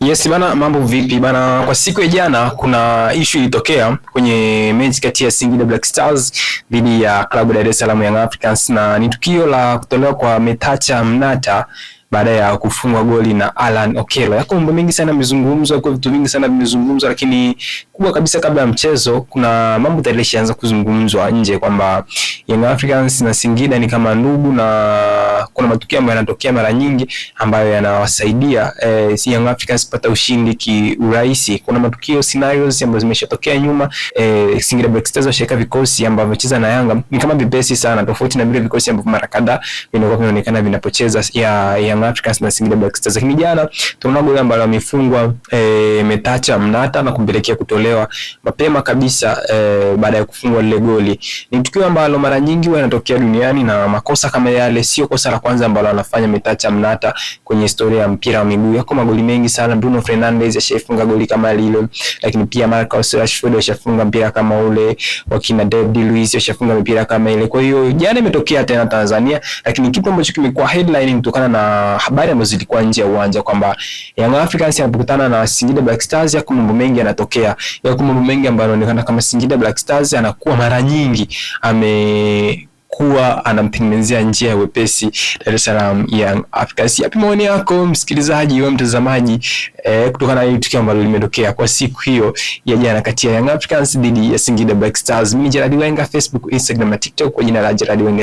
Yes bana, mambo vipi bana? Kwa siku ya jana kuna issue ilitokea kwenye mechi kati ya Singida Black Stars dhidi ya klabu Dar es Salaam Young Africans, na ni tukio la kutolewa kwa Metacha Mnata baada ya kufungwa goli na Alan Okello. Yako mambo mengi sana yamezungumzwa, kwa vitu vingi sana vimezungumzwa, lakini kubwa kabisa kabla ya mchezo kuna mambo tayari yalishaanza kuzungumzwa nje kwamba Young Africans na Singida ni kama ndugu na kuna matukio ambayo yanatokea mara nyingi ambayo yanawasaidia Young Africans kupata ushindi kiurahisi. Kuna matukio scenarios ambazo zimeshatokea nyuma, Singida Black Stars washaweka vikosi ambavyo cheza na Yanga ni kama vipesi sana, tofauti na vile vikosi ambavyo mara kadhaa vinakuwa vinaonekana vinapocheza ya Young Africans na Singida Black Stars. Lakini jana tunaona goli ambalo amefungwa Metacha Mnata na kumpelekea kutolewa mapema kabisa baada ya kufungwa lile goli. Ni tukio ambalo mara nyingi huwa yanatokea duniani na makosa kama yale sio kosa la kwanza ambalo anafanya Metacha Mnata kwenye historia ya mpira wa miguu. Yako magoli mengi sana. Bruno Fernandes ashafunga goli kama lile, lakini pia Marcus Rashford ashafunga mpira kama ule, wakina David Luiz ashafunga mipira kama ile. Kwa hiyo jana imetokea tena Tanzania, lakini kitu ambacho kimekuwa headline kutokana na habari ambazo zilikuwa nje ya uwanja kwamba Young Africans anapokutana na Singida Black Stars yako mambo mengi yanatokea, yako mambo mengi ambayo yanaonekana kama Singida Black Stars anakuwa mara nyingi amekuwa anamtengenezea njia ya wepesi Dar es Salaam Young Africans. Yapi maoni yako msikilizaji, wewe mtazamaji, kutokana na hili tukio ambalo limetokea kwa siku hiyo ya jana kati ya Young Africans dhidi ya Singida Black Stars? Mimi ni Gerald Wenga, Facebook, Instagram na TikTok kwa jina la Gerald Wenga.